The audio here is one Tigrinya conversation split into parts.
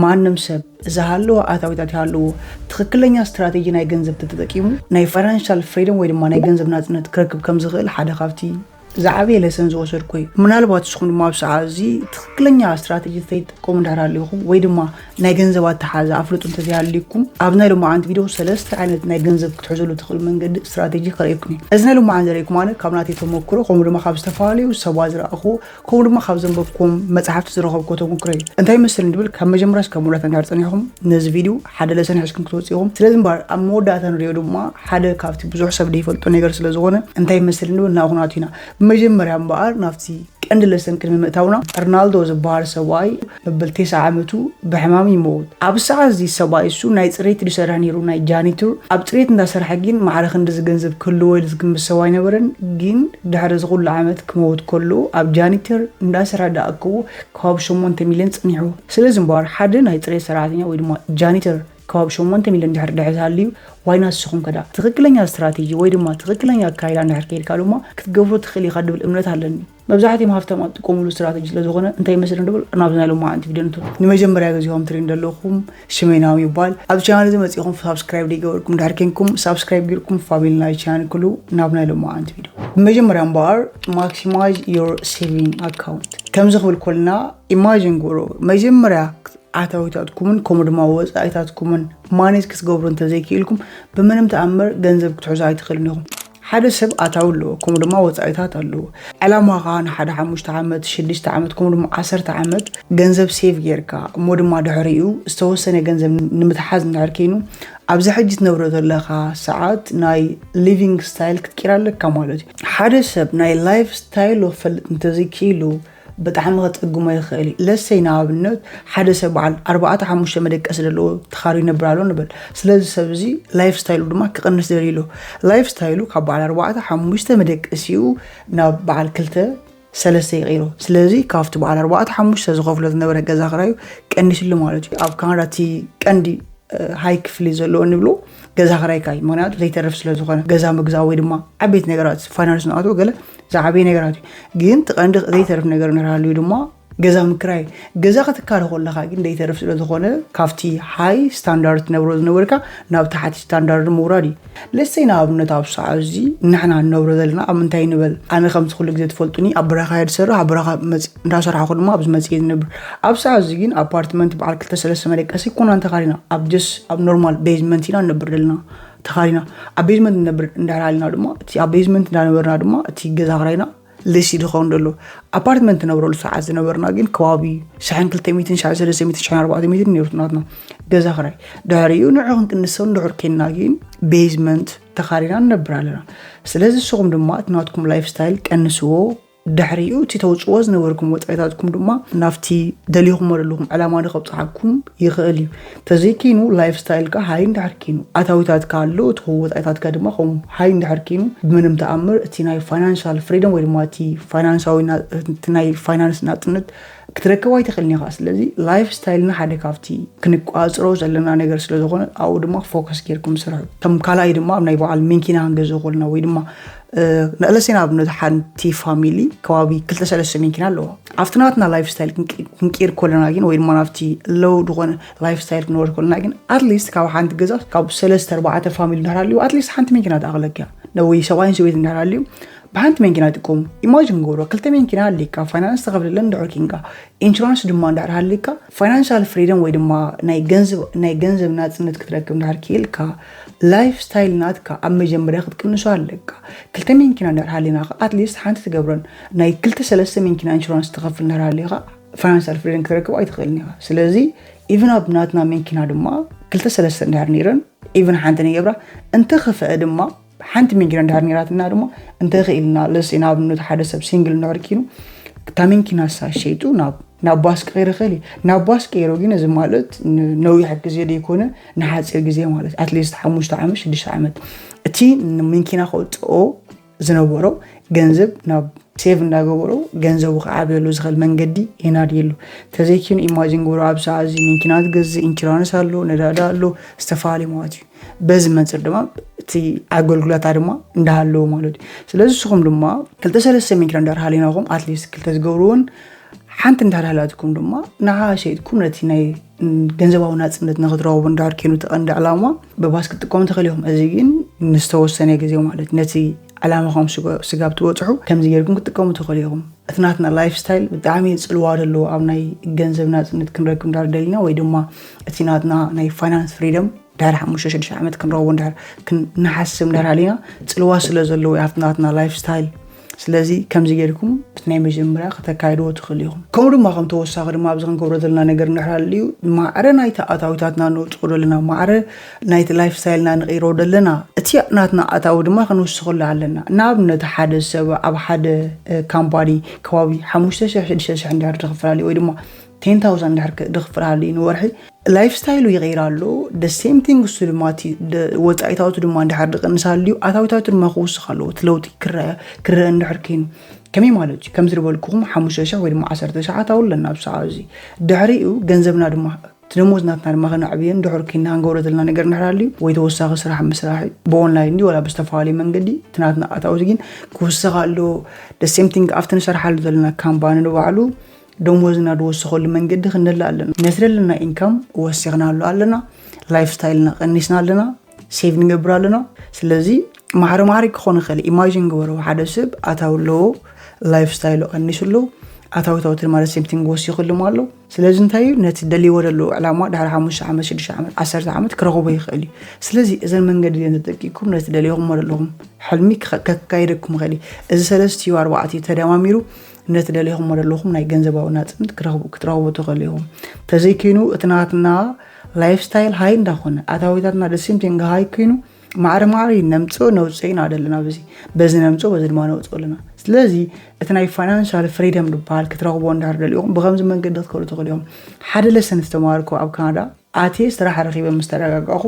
ማንም ሰብ ዝሃለዎ ኣታዊታት ይሃለዎ ትኽክለኛ ስትራቴጂ ናይ ገንዘብ ተጠቂሙ ናይ ፋይናንሻል ፍሪደም ወይ ድማ ናይ ገንዘብ ናፅነት ክረክብ ከም ዝኽእል ሓደ ካብቲ ዝዓበየ ለሰን ዝወሰድኩ እዩ። ምናልባት ንስኹም ድማ ኣብ ሰዓት እዚ ትኽክለኛ ስትራቴጂ ተይትጥቀሙ እንድሕር ሃሊኹም ወይ ድማ ናይ ገንዘብ ኣተሓዛ ኣፍልጡ እንተዘይሃሊኩም፣ ኣብ ናይ ሎማዓንቲ ቪድዮ ሰለስተ ዓይነት ናይ ገንዘብ ክትሕዘሉ ትኽእሉ መንገዲ ስትራቴጂ ከርእየኩም እዩ። እዚ ናይ ሎማዓንቲ ዘርእየኩም ኣነ ካብ ናተይ ተመክሮ ከምኡ ድማ ካብ ዝተፈላለዩ ሰባት ዝረኣኹ ከምኡ ድማ ካብ ዘንበብኩም መጽሓፍቲ ዝረኸብኩ ተመክሮ እዩ። እንታይ ይመስል እንድብል ካብ መጀመርያ እስካብ መወዳእታ እንድሕር ጸኒሕኩም ነዚ ቪድዮ ሓደ ለሰን ሒዝኩም ክትወጽኡ ኢኹም። ስለዚ እምበኣር ኣብ መወዳእታ ንሪኦ ድማ ሓደ ካብቲ ብዙሕ ሰብ ዘይፈልጦ ነገር ስለ ዝኾነ እንታይ ይመስል እንድብል ናብኡ ክንኣቱ ኢና። ብመጀመርያ እምበኣር ናብቲ ቀንዲ ለሰን ቅድሚ ምእታውና ርናልዶ ዝበሃል ሰብኣይ መበል ተስዓ ዓመቱ ብሕማም ይመውት። ኣብ ሰዓት እዚ ሰብኣይ እሱ ናይ ጽሬት ዝሰርሕ ነይሩ ናይ ጃኒተር ኣብ ጽሬት እንዳሰርሐ ግን ማዕረ ክንዲ ዝገንዘብ ክህልዎ ኢሉ ዝግምት ሰብ ኣይነበረን። ግን ድሕሪ እዚ ኩሉ ዓመት ክመውት ከሎ ኣብ ጃኒተር እንዳሰርሐ ዳኣክዎ ከባቢ ሸሞንተ ሚልዮን ጸኒሕዎ። ስለዚ እምበኣር ሓደ ናይ ጽሬት ሰራሕተኛ ወይ ድማ ጃኒተር ከባቢ ሸሞንተ ሚልዮን ድሕር ድሕር ሃልዩ ዋይና ንስኹም ከዳ ትኽክለኛ ስትራቴጂ ወይ ድማ ትኽክለኛ ኣካይዳ እንድሕር ከይድካ ድማ ክትገብሮ ትኽእል ኢኻ ድብል እምነት ኣለኒ። መብዛሕትኦም ሃፍታማት ዝጥቀምሉ ስትራቴጂ ስለ ዝኾነ እንታይ ይመስል ንብል ናብ ናይ ሎማዓንቲ ቪድዮ ንእቶ። ንመጀመርያ ግዜኹም ትሪኡ ዘለኹም ሽመይ ናሆም ይባል። ኣብ ቻናል እዚ መፂኹም ሳብስክራይብ ዘይገበርኩም ድሕር ኮንኩም ሳብስክራይብ ጌርኩም ፋሚሊ ናይ ቻናል ክሉ ናብ ናይ ሎማዓንቲ ቪድዮ። ብመጀመርያ እምበኣር ማክሲማይዝ ዮር ሴቪንግ ኣካውንት ከምዚ ክብል ኮልና ኢማጂን ግበሮ። መጀመርያ ኣታዊታትኩምን ከምኡ ድማ ወፃኢታትኩምን ማኔጅ ክትገብሩ እንተዘይክኢልኩም ብምንም ተኣምር ገንዘብ ክትሕዙ ኣይትኽእሉን ኢኹም። ሓደ ሰብ ኣታዊ ኣለዎ ከምኡ ድማ ወፃኢታት ኣለዎ። ዕላማኻ ንሓደ ሓሙሽተ ዓመት ሽዱሽተ ዓመት ከምኡ ድማ ዓሰርተ ዓመት ገንዘብ ሴቭ ጌርካ እሞ ድማ ድሕሪኡ ዝተወሰነ ገንዘብ ንምትሓዝ እንድሕር ኮይኑ ኣብዚ ሕጂ ትነብሮ ዘለኻ ሰዓት ናይ ሊቪንግ ስታይል ክትቂር ኣለካ ማለት እዩ። ሓደ ሰብ ናይ ላይፍ ስታይል ክፈልጥ እንተዘይክኢሉ ብጣዕሚ ከፀግሞ ይኽእል እዩ። ለሰይ ንኣብነት ሓደ ሰብ በዓል ኣርባዕተ ሓሙሽተ መደቀሲ ዘለዎ ተኻርዩ ይነብር ኣሎ ንበል። ስለዚ ሰብ እዚ ላይፍ ስታይሉ ድማ ክቕንስ ደልዩ ኣሎ። ላይፍ ስታይሉ ካብ በዓል ኣርባዕተ ሓሙሽተ መደቀሲኡ ናብ በዓል ክልተ ሰለስተ ይቕይሮ። ስለዚ ካብቲ በዓል ኣርባዕተ ሓሙሽተ ዝኸፍሎ ዝነበረ ገዛ ክራዩ ቀኒስሉ ማለት እዩ። ኣብ ካናዳ እቲ ቀንዲ ሃይ ክፍሊ ዘለዎ ንብሎ ገዛ ክራይካ እዩ። ምክንያቱ ዘይተርፍ ስለ ዝኾነ ገዛ ምግዛእ ወይ ድማ ዓበይቲ ነገራት ፋይናንስ ንኣትዎ ገለ ዝዓበየ ነገራት እዩ። ግን እቲ ቀንዲ ዘይተርፍ ነገር እንድሕር ሃልዩ ድማ ገዛ ምክራይ። ገዛ ክትካረ ከለኻ ግን ዘይተርፍ ስለ ዝኾነ ካብቲ ሃይ ስታንዳርድ ትነብሮ ዝነበርካ ናብ ታሕቲ ስታንዳርድ ምውራድ እዩ። ለሰይ ንኣብነት ኣብ ሰዓት እዚ ንሕና ንነብሮ ዘለና ኣብ ምንታይ ንበል? ኣነ ከምቲ ኩሉ ግዜ ትፈልጡኒ ኣብ በረኻ እየ ዝሰርሕ፣ ኣብ በረኻ መፅ- እንዳሰርሓኹ ድማ ኣብዚ መፅእ እየ ዝነብር። ኣብ ሰዓት እዚ ግን ኣፓርትመንት በዓል ክልተ ሰለስተ መደቀሲ ኣይኮናን ተኻሪና፣ ኣብ ጀስ ኣብ ኖርማል ቤዝመንት ኢና ንነብር ዘለና ተኻሪና። ኣብ ቤዝመንት ንነብር እንድሕር ሃሊና ድማ እቲ ኣብ ቤዝመንት እንዳነበርና ድማ እቲ ገዛ ክራይና ልሲ ዝኸውን ዘሎ ኣፓርትመንት ትነብረሉ ሰዓት ዝነበርና ግን ከባቢ ሽሕን ክልተ ሚእትን ሽሕን ሰለስተ ሚእትን ሽሕን ኣርባዕተ ሚእትን ነይሩ ናትና ገዛ ክራይ። ድሕሪኡ ንዑ ክንቅንሰው እንድሕር ኬንና ግን ቤዝመንት ተኻሪና ንነብር ኣለና። ስለዚ ንስኹም ድማ እቲ ናትኩም ላይፍ ስታይል ቀንስዎ። ድሕሪኡ እቲ ተውፅዎ ዝነበርኩም ወፃኢታትኩም ድማ ናብቲ ደሊኹሞ ዘለኹም ዕላማ ንከብፅሓኩም ይኽእል እዩ። ተዘይኪኑ ላይፍ ስታይልካ ሃይ እንድሕር ኪኑ ኣታዊታትካ ኣሎ እቲ ወፃኢታትካ ድማ ከምኡ ሃይ እንድሕር ኪኑ ብምንም ተኣምር እቲ ናይ ፋይናንሻል ፍሪደም ወይ ድማ እቲ ፋይናንሳዊ ና- እቲ ናይ ፋይናንስ ናፅነት ክትረክብ ኣይትኽእልን ኢኻ። ስለዚ ላይፍ ስታይልና ሓደ ካብቲ ክንቋፅሮ ዘለና ነገር ስለ ዝኾነ ኣብኡ ድማ ፎከስ ጌርኩም ስርሑ። ከም ካልኣይ ድማ ኣብ ናይ በዓል ሚንኪና ክንገዝእ ከለና ወይ ድማ ንእለሴ ንኣብነት ሓንቲ ፋሚሊ ከባቢ ክልተ ሰለስተ ሚንኪና ኣለዋ። ኣብቲ ናትና ላይፍ ስታይል ክንቂ- ክንቂር ከለና ግን ወይ ድማ ናብቲ ሎው ዝኾነ ላይፍ ስታይል ክንወርድ ከለና ግን ኣትሊስት ካብ ሓንቲ ገዛ ካብ ሰለስተ ኣርባዕተ ፋሚሊ እንድሕር ኣልዩ ኣትሊስት ሓንቲ ሚንኪና ትኣኽለኪያ ነወይ ሰብኣይን ሰበይት እንድሕር ኣልዩ ብሓንቲ መንኪና ይጥቀሙ። ኢማጂን ገብሮ ክልተ መንኪና ኣሊካ ፋይናንስ ተኸፍለለን እንድሕር ኪንካ ኢንሹራንስ ድማ እንድሕር ሃሊካ ፋይናንሻል ፍሪደም ወይ ድማ ናይ ገንዘብ ናይ ገንዘብ ናጽነት ክትረክብ እንድሕር ኪኢልካ ላይፍ ስታይል ናትካ ኣብ መጀመርያ ክትቅንሶ ኣለካ። ክልተ መንኪና እንድሕር ሃሊናካ ኣትሊስት ሓንቲ ትገብረን ናይ ክልተ ሰለስተ መንኪና ኢንሹራንስ ትኸፍል እንድሕር ሃሊካ ፋይናንሻል ፍሪደም ክትረክብ ኣይትኽእልን ኢኻ። ስለዚ ኢቭን ኣብ ናትና መንኪና ድማ ክልተ ሰለስተ እንድሕር ነይረን ኢቭን ሓንቲ ንገብራ እንተኸፍአ ድማ ሓንቲ መንኪና እንድሕር ነይራትና ድማ እንተኽኢልና ለስ ንኣብነት ሓደ ሰብ ሲንግል እንድሕር ኪኑ እታ መንኪና እሳ ሸይጡ ናብ ናብ ባስ ክቐይር ይኽእል እዩ። ናብ ባስ ቀይሩ ግን እዚ ማለት ነዊሕ ግዜ ዘይኮነ ንሓፂር ግዜ ማለት ኣትሊስት ሓሙሽተ ዓመት ሽዱሽተ ዓመት እቲ መንኪና ከውፅኦ ዝነበሮ ገንዘብ ናብ ሴቭ እንዳገበሮ ገንዘቡ ክዓብየሉ ዝኽእል መንገዲ የናድየሉ። ተዘይኪኑ ኢማጂን ግብሮ ኣብ ሰዓት እዚ መንኪና ትገዝእ ኢንሹራንስ ኣሎ ነዳዳ ኣሎ ዝተፈላለዩ ማለት እዩ። በዚ መንፅር ድማ እቲ ኣገልግሎታ ድማ እንዳሃለዎ ማለት እዩ። ስለዚ ንስኹም ድማ ክልተ ሰለስተ መንኪና እንዳር ሃሊናኹም ኣትሊስት ክልተ ዝገብርዎን ሓንቲ እንድሕር ሃላትኩም ድማ ንዓ ሸይጥኩም ነቲ ናይ ገንዘባዊ ናፅነት ንክትረኽቡ እንድሕር ኮይኑ ተቐንዲ ዕላማ ብባስ ክትጥቀሙ ትኽእል ኢኹም። እዚ ግን ንዝተወሰነ ግዜ ማለት ነቲ ዕላማኹም ስጋብ ትበፅሑ ከምዚ ጌርኩም ክትጥቀሙ ትኽእሉ ኢኹም። እቲ ናትና ላይፍ ስታይል ብጣዕሚ ፅልዋ ዘለዎ ኣብ ናይ ገንዘብ ናፅነት ክንረክብ እንድሕር ደሊና ወይ ድማ እቲ ናትና ናይ ፋይናንስ ፍሪደም ድሕሪ ሓሙሽተ ሽዱሽተ ዓመት ክንረኽቦ እንድሕር ክንሓስብ እንድሕር ሃሊና ፅልዋ ስለ ዘለዎ ኣብቲ ናትና ላይፍ ስታይል። ስለዚ ከምዚ ጌርኩም እቲ ናይ መጀመርያ ከተካይድዎ ትኽእሉ ኢኹም። ከምኡ ድማ ከም ተወሳኺ ድማ ኣብዚ ክንገብሮ ዘለና ነገር እንድሕር ሃልዩ ማዕረ ናይቲ ኣታዊታትና ነውፅኦ ዘለና ማዕረ ናይቲ ላይፍ ስታይልና ንቕይሮ ዘለና እቲ ናትና ኣታዊ ድማ ክንውስኸሉ ኣለና። ንኣብነት ሓደ ሰብ ኣብ ሓደ ካምፓኒ ከባቢ ሓሙሽተ ሽሕ ሽዱሽተ ሽሕ እንድሕር ዝኽፍል ሃልዩ ወይ ድማ ቴን ታውዛንድ ድሕር ድኽፍል ሃልዩ ንወርሒ ላይፍ ስታይሉ ይቕይር ኣሎ። ደ ሴም ቲንግ እሱ ድማ እቲ ወፃኢታቱ ድማ እንድሕር ድቕንስ ሃልዩ ኣታዊታቱ ድማ ክውስኽ ኣለዎ። እቲ ለውጢ ክረአ እንድሕር ኮይኑ ከመይ ማለት እዩ? ከምዚ ዝበልኩኹም ሓሙሽተ ሽሕ ወይ ድማ ዓሰርተ ሽሕ ኣታዊ ኣለና ኣብ ሰዓት እዚ። ድሕሪኡ ገንዘብና ድማ እቲ ደሞዝ ናትና ድማ ከነዕብዮ እንድሕር ኮይና ክንገብሮ ዘለና ነገር እንድሕር ሃልዩ ወይ ተወሳኺ ስራሕ ምስራሕ ብኦንላይን ድዩ ዋላ ብዝተፈላለዩ መንገዲ እቲ ናትና ኣታዊ ግን ክውስኽ ኣለዎ። ደ ሴም ቲንግ ኣብቲ ንሰርሓሉ ዘለና ካምፓኒ ንባዕሉ ደሞዝና ዝወሰኸሉ መንገዲ ክንደሊ ኣለና። ነቲ ዘለና ኢንካም ወሲኽናሉ ኣለና። ላይፍ ስታይልና ቀኒስና ኣለና። ሴቭ ንገብር ኣለና። ስለዚ ማዕረ ማዕረ ክኾን ይኽእል። ኢማጂን ግበሩ፣ ሓደ ሰብ ኣታዊ ኣለዎ፣ ላይፍ ስታይሉ ቀኒሱ ኣሎ፣ ኣታዊታዊ ድማ ደ ሴም ቲንግ ወሲኽሉ ኣሎ። ስለዚ እንታይ እዩ ነቲ ደልይዎ ዘለዎ ዕላማ ድሕሪ ሓሙሽተ ዓመት ሽዱሽተ ዓመት ዓሰርተ ዓመት ክረኽቦ ይኽእል እዩ። ስለዚ እዘን መንገዲ እዚአን ተጠቂምኩም ነቲ ደልይኹሞ ዘለኹም ሕልሚ ከካይደኩም ይኽእል እዩ። እዚ ሰለስቲኡ ኣርባዕቲኡ ተደማሚሩ ነቲ ደሊኹሞ ዘለኹም ናይ ገንዘባዊ ናፅነት ክትረኽቡ ክትረኽቡ ትኽእሉ ኢኹም። ተዘይኮይኑ እቲ ናትና ላይፍ ስታይል ሃይ እንዳኾነ ኣታዊታትና ደሲም ቲንግ ሃይ ኮይኑ ማዕረ ማዕረ ነምፅኦ ነውፅኦ ኢና ዘለና። በዚ በዚ ነምፅኦ በዚ ድማ ነውፅኦ ኣለና። ስለዚ እቲ ናይ ፋይናንሻል ፍሪደም ዝበሃል ክትረኽቦ እንድሕር ደሊኹም ብኸምዚ መንገዲ ክትከሉ ትኽእሉ ኢኹም። ሓደ ለሰን ዝተማሃርኩ ኣብ ካናዳ ኣትየ ስራሕ ረኺበ ምስ ተረጋጋእኹ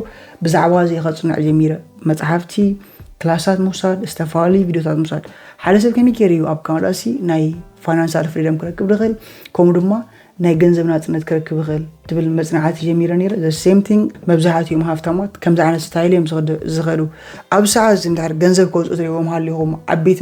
ብዛዕባ እዚ ከጽንዕ ጀሚረ። መጽሓፍቲ፣ ክላሳት ምውሳድ፣ ዝተፈላለዩ ቪድዮታት ምውሳድ። ሓደ ሰብ ከመይ ገይሩ እዩ ኣብ ካናዳ ሲ ናይ ፋይናንሳል ፍሪደም ክረክብ ዝኽእል ከምኡ ድማ ናይ ገንዘብ ናጽነት ክረክብ ይኽእል ትብል መጽናዕቲ ጀሚረ ነይረ። ዘ ሴም ቲንግ መብዛሕትኦም ሃፍታማት ከምዚ ዓይነት ስታይል እዮም ዝኸዱ። ኣብዚ ሰዓት እዚ እንድሕር ገንዘብ ከውፅኡ ትሪእዎም ሃሊኹም ዓበይቲ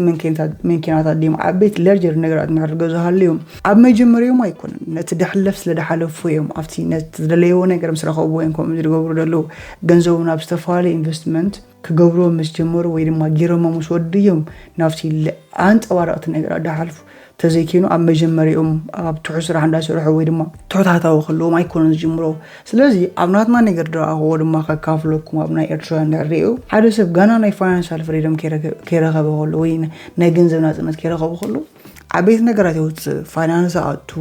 መንኪናታት ድዮም ዓበይቲ ለርጀር ነገራት እንድሕር ገዙ ሃልዮም ኣብ መጀመሪኦም ኣይኮነን ነቲ ድሕለፍ ስለ ድሓለፉ እዮም ኣብቲ ነቲ ዝደለይዎ ነገር ምስ ረኸብዎ እዮም ከምኡ ዝገብሩ ዘለዉ። ገንዘቦም ናብ ዝተፈላለዩ ኢንቨስትመንት ክገብርዎ ምስ ጀመሩ ወይ ድማ ጌሮሞ ምስ ወዱ እዮም ናብቲ ኣንፀባረቕቲ ነገራት ድሓልፉ። ተዘይኮይኑ ኣብ መጀመሪኦም ኣብ ትሑት ስራሕ እንዳሰርሑ ወይ ድማ ትሑት ኣታዊ ከለዎም ኣይኮነን ዝጅምሮ። ስለዚ ኣብ ናትና ነገር ድረኣኽዎ ድማ ከካፍለኩም ኣብ ናይ ኤርትራውያን ድሕሪኡ ሓደ ሰብ ጋና ናይ ፋይናንሻል ፍሪደም ከይረኸበ ከሎ ወይ ናይ ገንዘብ ናፅነት ከይረኸቡ ከሎ ዓበይቲ ነገራት የውፅእ። ፋይናንስ ኣቱ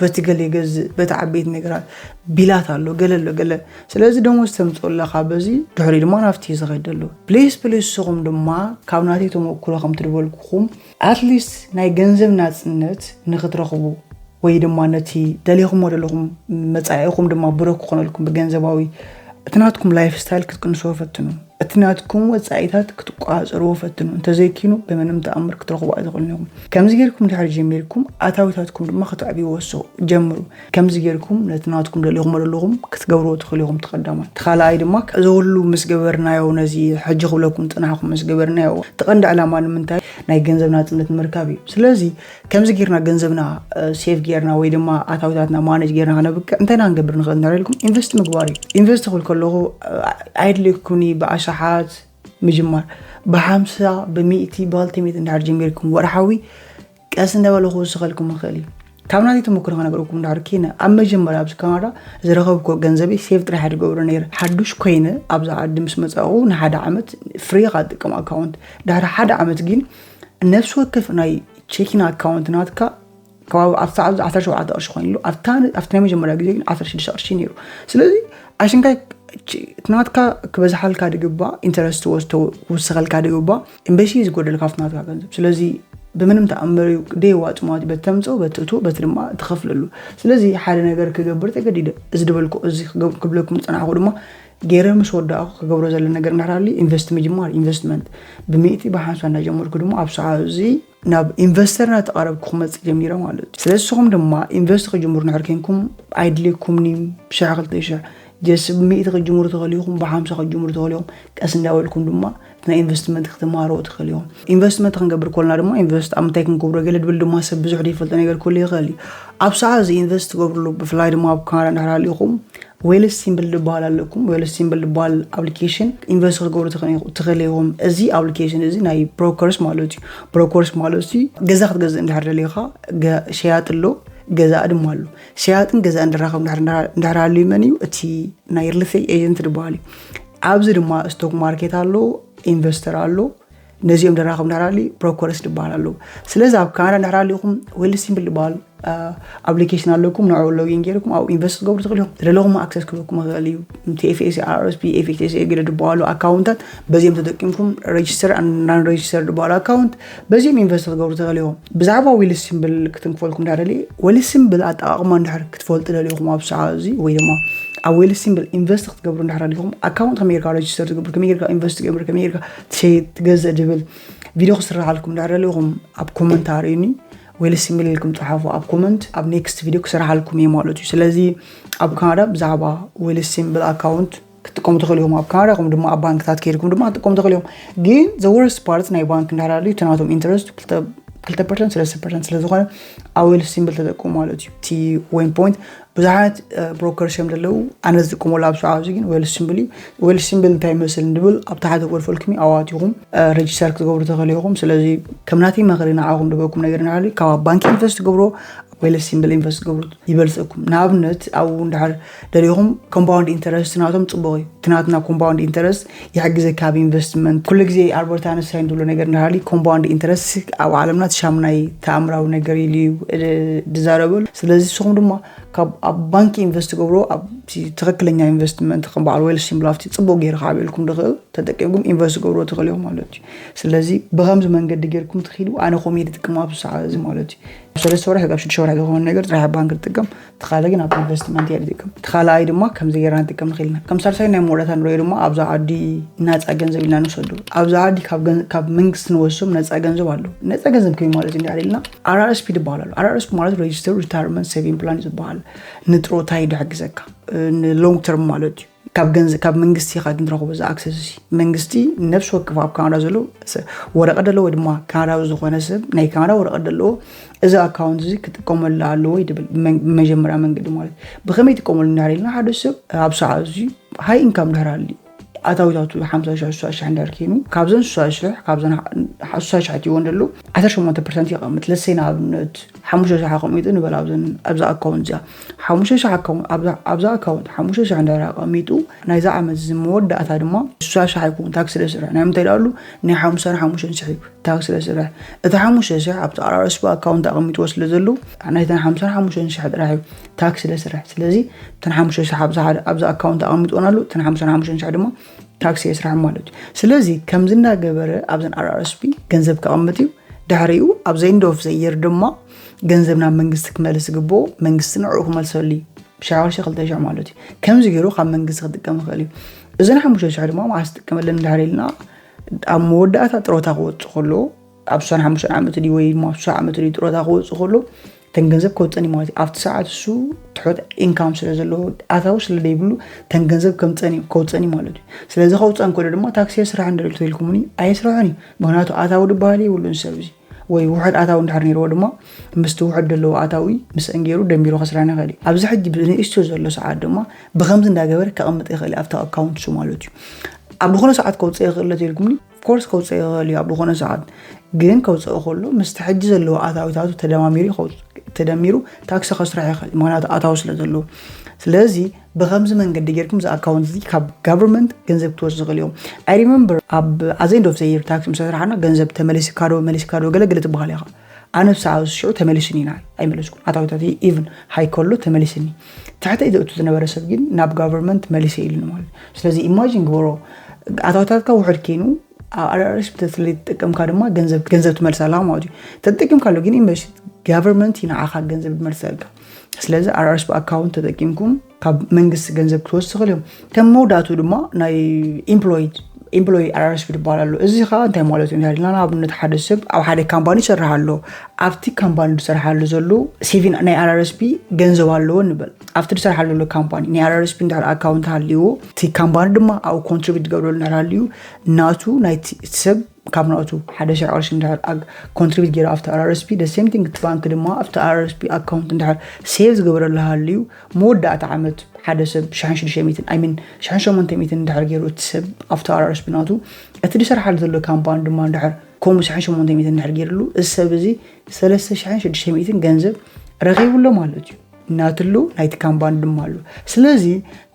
በቲ ገለ ይገዝእ በቲ ዓበይቲ ነገራት ቢላት ኣሎ ገለ ኣሎ ገለ። ስለዚ ደሞዝ ተምፅኦ ኣለካ በዚ ድሕሪ ድማ ናብቲ ዝኸድ ኣሎ። ፕሊስ ፕሊስ ንስኹም ድማ ካብ ናተይ ተመክሮ ከም ትድበልኩኹም ኣትሊስት ናይ ገንዘብ ናፅነት ንክትረኽቡ ወይ ድማ ነቲ ደሊኹሞ ዘለኹም መፃኢኹም ድማ ብሩህ ክኾነልኩም ብገንዘባዊ እቲ ናትኩም ላይፍ ስታይል ክትቅንስዎ ፈትኑ። እቲ ናትኩም ወፃኢታት ክትቆፃፀርዎ ፈትኑ። እንተዘይኪኑ ብምንም ተኣምር ክትረኽቡ ኣይትኽእሉን ኢኹም። ከምዚ ጌርኩም ድሕሪ ጀሚርኩም ኣታዊታትኩም ድማ ከተዕብይዎ ወስኹ ጀምሩ። ከምዚ ጌርኩም ነቲ ናትኩም ደሊኹሞ ዘለኹም ክትገብርዎ ትኽእሉ ኢኹም። እቲ ቀዳማይ እቲ ካልኣይ ድማ እዚ ኩሉ ምስ ገበርናዮ ነዚ ሕጂ ክብለኩም ዝፅናሕኩም ምስ ገበርናዮ እቲ ቀንዲ ዕላማ ንምንታይ ናይ ገንዘብ ናፅነት ንምርካብ እዩ። ስለዚ ከምዚ ጌርና ገንዘብና ሴቭ ጌርና ወይ ድማ ኣታዊታትና ማነጅ ጌርና ከነብቅዕ እንታይ ኢና ክንገብር ንኽእል እንድሕር ኢልኩም ኢንቨስት ምግባር እዩ። ኢንቨስት ክብል ከለኹ ኣይድልየኩምኒ ብኣሽሓት ምጅማር ብሓምሳ ብሚእቲ ብክልተ ሚእቲ እንድሕር ጀሚርኩም ወርሓዊ ቀስ እንዳበለ ክውስኸልኩም ይኽእል እዩ። ካብ ናተይ ተመክሮ ከነግረኩም እንድሕር ኪነ ኣብ መጀመርያ ኣብዚ ካናዳ ዝረኸብኩ ገንዘበይ ሴቭ ጥራሕ እየ ዝገብሮ ነይረ። ሓዱሽ ኮይነ ኣብዚ ዓዲ ምስ መፃእኹ ንሓደ ዓመት ፍሪ ኢኻ ትጥቀም ኣካውንት። ድሕሪ ሓደ ዓመት ግን ነፍሲ ወከፍ ናይ ቼኪን ኣካውንት ናትካ ከባቢ ኣብቲ ሰዓት ዓሰርተ ሸውዓተ ቅርሺ ኮይኑ ኣሎ ኣብታ ኣብቲ ናይ መጀመርያ ግዜ ግን ዓሰርተ ሽዱሽተ ቅርሺ ነይሩ። ስለዚ ኣሽንካይ እቲ ናትካ ክበዝሓልካ ድግባ ኢንተረስት ወስቶ ክውስኸልካ ድግባ እምበሲ ዝጎደል ካብቲ ናትካ ገንዘብ ስለዚ ብምንም ተኣምር እዩ ደየዋጡ ማለት እዩ በቲ ተምፅኦ በቲ እቱ በቲ ድማ ትኸፍለሉ። ስለዚ ሓደ ነገር ክገብር ተገዲደ እዚ ድበልኩ እዚ ክብለኩም ዝፀናሕኩ ድማ ገይረ ምስ ወዳእኩ ክገብሮ ዘሎ ነገር እንዳራሊ ኢንቨስት ምጅማር ኢንቨስትመንት ብሚእቲ ብሓንሳ እንዳጀመርኩ ድማ ኣብ ሰዓ እዚ ናብ ኢንቨስተር እናተቓረብኩ ክመፅእ ጀሚረ ማለት እዩ። ስለዚ ንስኹም ድማ ኢንቨስት ክጅምሩ እንድሕር ኮይንኩም ኣይድልየኩምኒ ሽሕ ክልተ ሽሕ ጀስ ብሚእቲ ክትጅምሩ ትኽእሉ ኢኹም፣ ብሓምሳ ክትጅምሩ ትኽእሉ ኢኹም። ቀስ እንዳበልኩም ድማ ናይ ኢንቨስትመንት ክትመሃሩ ትኽእሉ ኢኹም። ኢንቨስትመንት ክንገብር ኮልና ድማ ኢንቨስት ኣብ ምንታይ ክንገብሮ ገለ ድብል ድማ ሰብ ብዙሕ ዘይፈልጦ ነገር ክህሉ ይኽእል እዩ። ኣብ ሰዓት እዚ ኢንቨስት ትገብርሉ፣ ብፍላይ ድማ ኣብ ካናዳ እንድሕር ሃሊኹም ዌል ሲምብል ዝበሃል ኣለኩም። ዌል ሲምብል ዝበሃል ኣፕሊኬሽን ኢንቨስት ክትገብሩ ትኽእሉ ኢኹም። እዚ ኣፕሊኬሽን እዚ ናይ ብሮከርስ ማለት እዩ። ብሮከርስ ማለት እዩ ገዛ ክትገዝእ እንድሕር ደሊኻ ሸያጥ ኣሎ፣ ገዛ ድማ ኣሎ። ሸያጥን ገዛእን ድራኸብ እንድሕር ሃልዩ መን እዩ እቲ ናይ ሪል ስቴት ኤጀንት ዝበሃል እዩ። ኣብዚ ድማ ስቶክ ማርኬት ኣሎ፣ ኢንቨስተር ኣሎ። ነዚኦም ድራኸብ እንድሕር ሃልዩ ብሮከርስ ዝበሃል ኣሎ። ስለዚ ኣብ ካናዳ እንድሕር ሃሊኹም ዌል ሲምብል ዝበሃል ኣፕሊኬሽን ኣለኩም። ንዕኡ ሎጊን ገይርኩም ኣብኡ ኢንቨስት ክገብሩ ትኽእሉ ኢኹም። ዝደለኹም ኣክሰስ ክህበኩም ይኽእል እዩ። ቲ ኤፍ ኤስ ኤ፣ ኣር ኤስ ፒ፣ ኤፍ ኤች ኤስ ኤ ገለ ዝበሃሉ ኣካውንታት በዚኦም ተጠቂምኩም ሬጅስተር ናን ሬጅስተር ዝበሃሉ ኣካውንት በዚኦም ኢንቨስት ክገብሩ ትኽእሉ ኢኹም። ብዛዕባ ዌል ሲምብል ክትንክፈልኩም እንድሕር ደልየ፣ ዌል ሲምብል ኣጠቓቕማ እንድሕር ክትፈልጡ ደሊኹም ኣብ ሰዓት እዚ ወይ ድማ ኣብ ዌል ሲምብል ኢንቨስት ክትገብሩ እንድሕር ደሊኹም ኣካውንት ከመይ ጌርካ ሬጅስተር ትገብር፣ ከመይ ጌርካ ኢንቨስት ትገብር፣ ከመይ ጌርካ ትሸይጥ ትገዝእ ድብል ቪድዮ ክስራሓልኩም እንድሕር ደሊኹም ኣብ ኮመንት ኣርእዩኒ። ዌል ሲምብል ኢልኩም ጸሓፉ ኣብ ኮመንት፣ ኣብ ኔክስት ቪድዮ ክስራሓልኩም እየ ማለት እዩ። ስለዚ ኣብ ካናዳ ብዛዕባ ዌል ሲምብል ኣካውንት ክትጥቀሙ ትኽእሉ ኢኹም። ኣብ ካናዳ ኹም ድማ ኣብ ባንክታት ከይድኩም ድማ ክትጥቀሙ ትኽእሉ ኢኹም። ግን ዘ ወርስት ፓርት ናይ ባንክ እንድሕር ሃልዩ እቲ ናቶም ኢንትረስት ክልተ ፐርሰንት ሰለስተ ፐርሰንት ስለ ዝኾነ ኣብ ዌል ሲምብል ተጠቀሙ ማለት እዩ። እቲ ወይን ፖይንት ብዙሓት ብሮከርስ እዮም ዘለዉ። ኣነ ዝጥቀመሉ ኣብ ሰዓት እዚ ግን ዌል ሲምብል እዩ። ዌል ሲምብል እንታይ ይመስል እንድብል ኣብ ታሕቲ ክገድፈልኩም እዩ። ኣብኡ ኣቲኹም ሬጅስተር ክትገብሩ ትኽእሉ ኢኹም። ስለዚ ከም ናተይ ምኽሪ ንዓኹም ድበኩም ነገር እንድሕር ሃልዩ ካብ ኣብ ባንክ ኢንቨስት ትገብሮ ዌል ሲምብል ኢንቨስት ገብሩ ይበልፀኩም። ንኣብነት ኣብኡ እንድሕር ደሊኹም ኮምፓውንድ ኢንተረስት ናቶም ፅቡቕ እዩ። እቲ ናትና ኮምፓውንድ ኢንተረስት ይሕግዘካ ኣብ ኢንቨስትመንት። ኩሉ ግዜ ኣልበርት ኣንስታይን ዝብሎ ነገር እንድሕር ሃልዩ ኮምፓውንድ ኢንተረስት ኣብ ዓለምና እቲ ሻምናይ ተኣምራዊ ነገር ኢሉ እዩ እ፣ ዝዛረበሉ። ስለዚ ንስኹም ድማ ካብ ኣብ ባንክ ኢንቨስት ገብሮ ኣብ ትኽክለኛ ኢንቨስትመንት ከም በዓል ዌል ሲምብል ኣብቲ ፅቡቕ ገይሩ ክዓብየልኩም ዝኽእል ተጠቂምኩም ኢንቨስት ገብሮ ትኽእሉ ኢኹም ማለት እዩ። ስለዚ ብኸምዚ መንገዲ ጌርኩም ትኽእሉ። ኣነ ኮሜዲ ጥቅም ኣብ ሰዓት እዚ ማለት እዩ። ሰለስተ ወርሒ ካብ ሽዱሽተ ወርሒ ዝኾነ ነገር ጥራሕ ባንክ ዝጥቀም፣ እቲ ካልእ ግን ኣብ ኢንቨስትመንት እየ ዝጥቀም። እቲ ካልኣይ ድማ ከምዚ ጌርና ንጥቀም ንኽእል ኢና። ከም ሳልሳይ ናይ መወዳእታ ንሪኦ ድማ ኣብዛ ዓዲ ናፃ ገንዘብ ኢልና ንውሰዱ። ኣብዛ ዓዲ ካብ ገን- ካብ መንግስቲ ንወስዶም ነፃ ገንዘብ ኣለዉ። ነፃ ገንዘብ ከመይ ማለት እዩ እንድሕር ኢልና ኣር ኣር ኤስ ፒ ዝበሃል ኣሎ። ኣር ኣር ኤስ ፒ ማለት ሬጅስተር ሪታየርመንት ሴቪንግ ፕላን እዩ ዝበሃል። ንጥሮታ እዩ ዝሕግዘካ፣ ንሎንግ ተርም ማለት እዩ። ካብ ገንዘብ ካብ መንግስቲ ኢኻ ግን ትረኽቦ እዚ ኣክሰስ እዚ። መንግስቲ ነፍሲ ወከፍ ኣብ ካናዳ ዘሎ ሰ- ወረቐት ዘለዎ ወይ ድማ ካናዳዊ ዝኾነ ሰብ ናይ ካናዳ ወረቐት ዘለዎ እዚ ኣካውንት እዚ ክጥቀመሉ ኣለዎ ይብል። መን- መጀመርያ መንገዲ ማለት ብኸመይ ይጥቀመሉ እንድሕር ኢልና ሓደ ሰብ ኣብ ሰዓት እዚ ሃይ ኢንካም እንድሕር ኣሊ ኣታዊታቱ ሓምሳ ሽሕ ስሳ ሽሕ እንድሕር ኮይኑ ካብዘን ስሳ ሽሕ ካብዘን ሓ- ስሳ ሽሕ እትይወን ዘሎ ዓሰርተ ሸሞንተ ፐርሰንት ይቐምጥ። ለሰይ ንኣብነት ሓሙሽተ ሽሕ ኣቐሚጡ ንበል ኣብዘን ኣብዛ ኣካውንት እዚኣ ሓሙሽተ ሽሕ ኣካውንት ኣብዛ ኣብዛ ኣካውንት ሓሙሽተ ሽሕ እንድሕር ኣቐሚጡ ናይዛ ዓመት እዚ መወዳእታ ድማ ስሳ ሽሕ ኣይኮን ታክስ ደስርሕ ናይ ምንታይ ዳሉ ናይ ሓሙሳን ሓሙሽተን ሽሕ እዩ። ታክስ ደስርሕ እቲ ሓሙሽተ ሽሕ ኣብቲ ኣር ኣር ኤስ ፒ ኣካውንት ኣቐሚጥዎ ስለ ዘሎ ናይተን ሓምሳን ሓሙሽተን ሽሕ ጥራሕ እዩ ታክስ ደስርሕ። ስለዚ እተን ሓሙሽተ ሽሕ ኣብዛ ሓደ ኣብዛ ኣካውንት ኣቐሚጥወን ኣሎ እተን ሓምሳን ሓሙሽተን ሽሕ ድማ ታክሲ የስራሕ ማለት እዩ። ስለዚ ከምዚ እንዳገበረ ኣብዘን ኣር ኣር ኤስ ፒ ገንዘብ ከቐምጥ እዩ። ድሕሪኡ ኣብ ዘ ኤንድ ኦፍ ዘ የር ድማ ገንዘብ ናብ መንግስቲ ክመልስ ዝግብኦ መንግስቲ ንዕኡ ክመልሰሉ እዩ። ብሻርሻ ክልተ ሽሕ ማለት እዩ። ከምዚ ገይሩ ካብ መንግስቲ ክጥቀም ይኽእል እዩ። እዘን ሓሙሽተ ሽሕ ድማ መዓስ ትጥቀመለን እንድሕር ኢልና ኣብ መወዳእታ ጥሮታ ክወፅእ ከሎ ኣብ ስሳን ሓሙሽተን ዓመት ድዩ ወይ ድማ ኣብ ስሳ ዓመት ድዩ ጥሮታ ክወፅእ ከሎ ተን ገንዘብ ከውፀን እዩ ማለት እዩ። ኣብቲ ሰዓት እሱ ትሑት ኢንካም ስለ ዘለዎ ኣታዊ ስለ ዘይብሉ ተን ገንዘብ ከምፀን እዩ ከውፀን እዩ ማለት እዩ። ስለዚ ከውፀን ከሎ ድማ ታክሲ የስራሕ እንደልቶ ኢልኩምኒ ኣይስራሕን እዩ። ምክንያቱ ኣታዊ ድበሃል የብሉን ሰብ እዚ ወይ ውሕድ ኣታዊ እንድሕር ነይርዎ ድማ ምስቲ ውሕድ ዘለዎ ኣታዊ ምስአን ገይሩ ደሚሩ ከስራን ይኽእል እዩ። ኣብዚ ሕጂ ብንእሽቶ ዘሎ ሰዓት ድማ ብከምዚ እንዳገበረ ከቐምጥ ይኽእል እዩ ኣብቲ ኣካውንት እሱ ማለት እዩ። ኣብ ዝኾነ ሰዓት ከውፅእ ይኽእል ዶ ኢልኩምኒ ኮርስ ከውፅእ ይኽእል እዩ ኣብ ዝኾነ ሰዓት ግን ከውፅእ ከሎ ምስቲ ሕጂ ዘለዎ ኣታዊታቱ ተደማሚሩ ተደሚሩ ታክሲ ከስራሕ ይኽእል ምክንያቱ ኣታዊ ስለ ዘለዎ። ስለዚ ብከምዚ መንገዲ ጌርኩም እዚ ኣካውንት እዚ ካብ ጋቨርንመንት ገንዘብ ክትወስዱ ትኽእል እዮም። ኣይ ሪመምበር ኣብ ኣዘንድ ኦፍ ዘይር ታክሲ ምስ ሰራሕና ገንዘብ ተመሊስካ ዶ መሊስካ ዶ ገለገለ ትበሃል ኢኻ። ኣነ ብሰዓብ ሽዑ ተመሊስኒ ኢና ኣይመለስኩን ኣታዊታት ኢቭን ሃይ ከሎ ተመሊስኒ። ትሕተይ ዘእቱ ዝነበረ ሰብ ግን ናብ ጋቨርንመንት መሊሰ ኢሉኒ ማለት እዩ። ስለዚ ኢማጂን ግበሮ ኣታዊታትካ ውሕድ ኮይኑ ኣብ ኣር ኣር ኤስ ፒ ተትጥቀምካ ድማ ገንዘብ ገንዘብ ትመልሳለካ ማለት እዩ። ተጠቂምካሉ ግን ኢንቨስት ጋቨርንመንት እዩ ንዓኻ ገንዘብ ዝመልሰልካ። ስለዚ ኣር ኣር ኤስ ፒ ኣካውንት ተጠቂምኩም ካብ መንግስቲ ገንዘብ ክትወስዱ ትኽእሉ እዮም። ከም መወዳእቱ ድማ ናይ ኢምፕሎይድ employee R R S P ይበሃል ኣሎ። እዚ ከዓ እንታይ ማለት እዩ እንድሕር ኢልና፣ ንኣብነት ሓደ ሰብ ኣብ ሓደ ካምፓኒ ይሰርሕ ኣሎ። ኣብቲ ካምፓኒ ዝሰርሓሉ ዘሎ saving ናይ R R S P ገንዘብ ኣለዎ ንበል። ኣብቲ ዝሰርሓሉ ዘሎ ካምፓኒ ናይ R R S P እንድሕር ኣካውንት ሃልይዎ፣ እቲ ካምፓኒ ድማ ኣብኡ contribute ዝገብረሉ እንድሕር ሃልዩ፣ ናቱ ናይቲ ሰብ ካብ ናቱ ሓደ ሽሕ ቅርሺ እንድሕር contribute ገይሩ ኣብቲ R R S P፣ the same thing እቲ ባንክ ድማ ኣብቲ R R S P ኣካውንት እንድሕር save ዝገበረሉ ሃልዩ፣ መወዳእታ ዓመት ሓደ ሰብ ሽሕን ሽዱሽተ ሚእትን፣ I mean ሽሕን ሸሞንተ ሚእትን እንድሕር ገይሩ እቲ ሰብ ኣብቲ R R S P ናቱ፣ እቲ ዝሰርሓሉ ዘሎ ካምፓኒ ድማ እንድሕር ከምኡ ሽሕን ሸሞንተ ሚእትን እንድሕር ገይሩሉ፣ እዚ ሰብ እዚ ሰለስተ ሽሕን ሽዱሽተ ሚእትን ገንዘብ ረኺቡ ኣሎ ማለት እዩ። ናትሉ ናይቲ ካምፓኒ ድማ ኣሎ። ስለዚ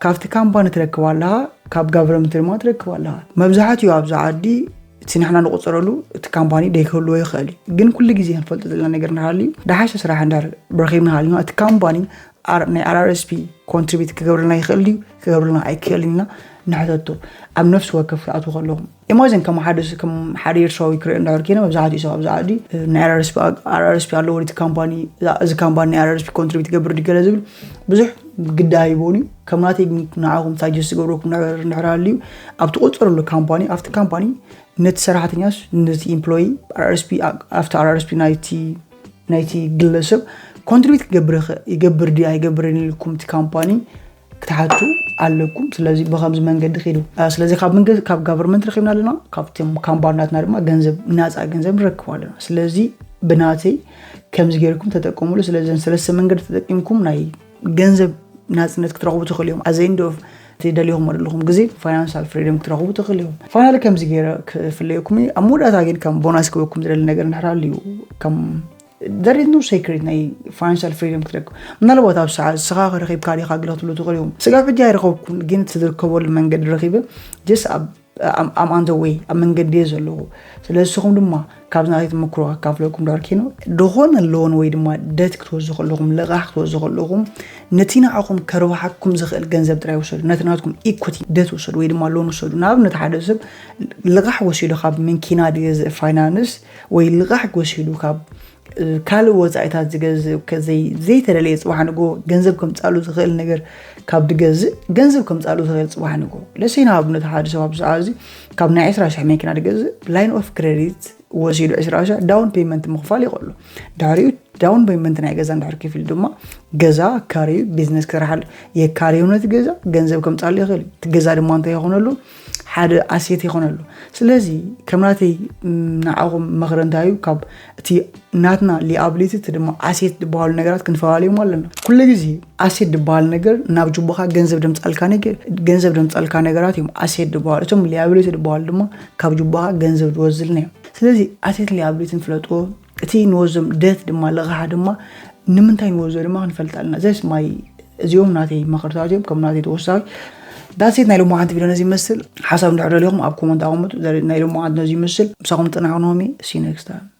ካብቲ ካምፓኒ ትረክብ ኣለኻ፣ ካብ ጋቨርመንት ድማ ትረክብ ኣለኻ። መብዛሕትኡ ኣብዚ ዓዲ እቲ ንሕና ንቆፀረሉ እቲ ካምፓኒ ደይክህልዎ ይኽእል እዩ፣ ግን ኩሉ ግዜ ክንፈልጦ ዘለና ነገር እንድሕር ሃልዩ፣ ደሓሸ ስራሕ እንድሕር ረኺብና ሃሊና፣ እቲ ካምፓኒ ኣር- ናይ R R S P contribute ክገብረልና ይኽእል ድዩ ክገብረልና ኣይክእልን ኢና ንሕተቶ። ኣብ ነፍሲ ወከፍ ክትኣትዉ ከለኹም፣ ኢማጂን ከም ሓደ ስ- ከም ሓደ ኤርትራዊ ክርኢ እንድሕር ኮይነ፣ መብዛሕትኡ ሰብ ኣብዚ ዓዲ ናይ R R S P ኣለዎ፣ እቲ ካምፓኒ፣ እዚ ካምፓኒ ናይ R R S P contribute ይገብር ድዩ ገለ ዝብል ብዙሕ ግዳ ኣይቦን እዩ። ከም ናተይ ግን ንዓኹም ሳጀስት ዝገብረኩም ነገር እንድሕር ሃልዩ፣ ኣብ ትቆፀረሉ ካምፓኒ፣ ኣብቲ ካምፓኒ ነቲ ሰራሕተኛስ ነቲ employee R R S P ኣብቲ R R S P ናይቲ ናይቲ ግለሰብ contribute ክገብር ይኸ- ይገብር ድዩ ኣይገብርን ኢልኩም እቲ ካምፓኒ ክትሓቱ ኣለኩም። ስለዚ ብኸምዚ መንገዲ ኺዱ። አ፣ ስለዚ ካብ መንገ- ካብ ጋቨርመንት ረኺብና ኣለና፣ ካብቶም ካምፓኒታትና ድማ ገንዘብ፣ ናፃ ገንዘብ ንረክብ ኣለና። ስለዚ ብናተይ ከምዚ ገይርኩም ተጠቀሙሉ። ስለዚ እዘን ሰለስተ መንገዲ ተጠቂምኩም ናይ ገንዘብ ናፅነት ክትረኽቡ ትኽእሉ እዮም። ኣዘይንዶ ትደልይኹም ዘለኹም ግዜ ፋይናንሻል ፍሪደም ክትረኽቡ ትኽእሉ እዮም። ፋይናሊ ከምዚ ገይረ ክፍለየኩም እዩ። ኣብ መወዳእታ ግን ከም ቦናስ ክበኩም ዝደሊ ነገር እንድሕር ሃልዩ፣ ከም there is no secret ናይ ፋይናንሻል ፍሪደም ክትረክብ። ምናልባት ኣብ ሰዓት ንስኻ ረኺብካ ዲኻ ግለ ክትብሉ ትኽእሉ እዮም። ስጋብ ሕጂ ኣይረኸብኩን፣ ግን እቲ ዝርከበሉ መንገዲ ረኺበ just ኣብ I'm on the way፣ ኣብ መንገዲ እየ ዘለኹ። ስለዚ ንስኹም ድማ ካብዚ ናተይ ተመክሮ ከካፍለኩም ዳርኪኖ፣ ዝኾነ ሎን ወይ ድማ ደት ክትወስዱ ከለኹም፣ ልቓሕ ክትወስዱ ከለኹም፣ ነቲ ንዓኹም ከርብሓኩም ዝኽእል ገንዘብ ጥራይ ውሰዱ። ነቲ ናትኩም ኢኩቲ ደት ውሰዱ ወይ ድማ ሎን ውሰዱ። ንኣብነት ሓደ ሰብ ልቓሕ ወሲዱ ካብ መኪና ዝገዝእ ፋይናንስ ወይ ልቓሕ ወሲዱ ካብ ካልእ ወፃኢታት ዝገዝእ ከዘይ ዘይተደለየ ፅባሕ ንግሆ ገንዘብ ከምፃሉ ዝኽእል ነገር ካብ ድገዝእ ገንዘብ ከምፃሉ ዝኽእል ፅባሕ ንግሆ ለሰይ ንኣብነት ሓደ ሰብ ኣብዚ ሰዓት እዚ ካብ ናይ ዕስራ ሽሕ መኪና ድገዝእ line of credit ወሲዱ ዕስራ ሽሕ down payment ምኽፋል ይኽእሉ። ድሕሪኡ down payment ናይ ገዛ እንድሕር ከፊሉ ድማ ገዛ ካርዩ ቢዝነስ ክሰርሓሉ የካርዩ ነቲ ገዛ ገንዘብ ከምፃሉ ይኽእል እዩ። እቲ ገዛ ድማ እንታይ ይኾነሉ ሓደ ኣሴት ይኾነሉ። ስለዚ ከም ናተይ ንዓኹም መኽረ እንታይ እዩ ካብ እቲ ናትና ሊኣብሊቲ እቲ ድማ ኣሴት ዝበሃሉ ነገራት ክንፈላለዮም ኣለና። ኩሉ ግዜ ኣሴት ዝበሃል ነገር ናብ ጅቦኻ ገንዘብ ደምፃልካ ነገር ገንዘብ ደምፃልካ ነገራት እዮም ኣሴት ዝበሃሉ። እቶም ሊኣብሊቲ ዝበሃሉ ድማ ካብ ጅቦኻ ገንዘብ ዝወዝልና እዮም። ስለዚ ኣሴት ሊኣብሊቲ ንፍለጥዎ። እቲ ንወዞም ደት ድማ ልቓሕ ድማ ንምንታይ ንወዞ ድማ ክንፈልጥ ኣለና። ዘስ ማይ እዚኦም ናተይ መኽርታት እዮም ከም ናተይ ተወሳኺ ዳሴት ናይ ሎማዓንቲ ቪድዮ ነዚ ይመስል። ሓሳብ እንድሕር ደሊኹም ኣብ ኮመንት ኣቐምጡ። ናይ ሎማዓንቲ ነዚ ይመስል። ምሳኹም ፅናሕ ክንሆሚ see you next time።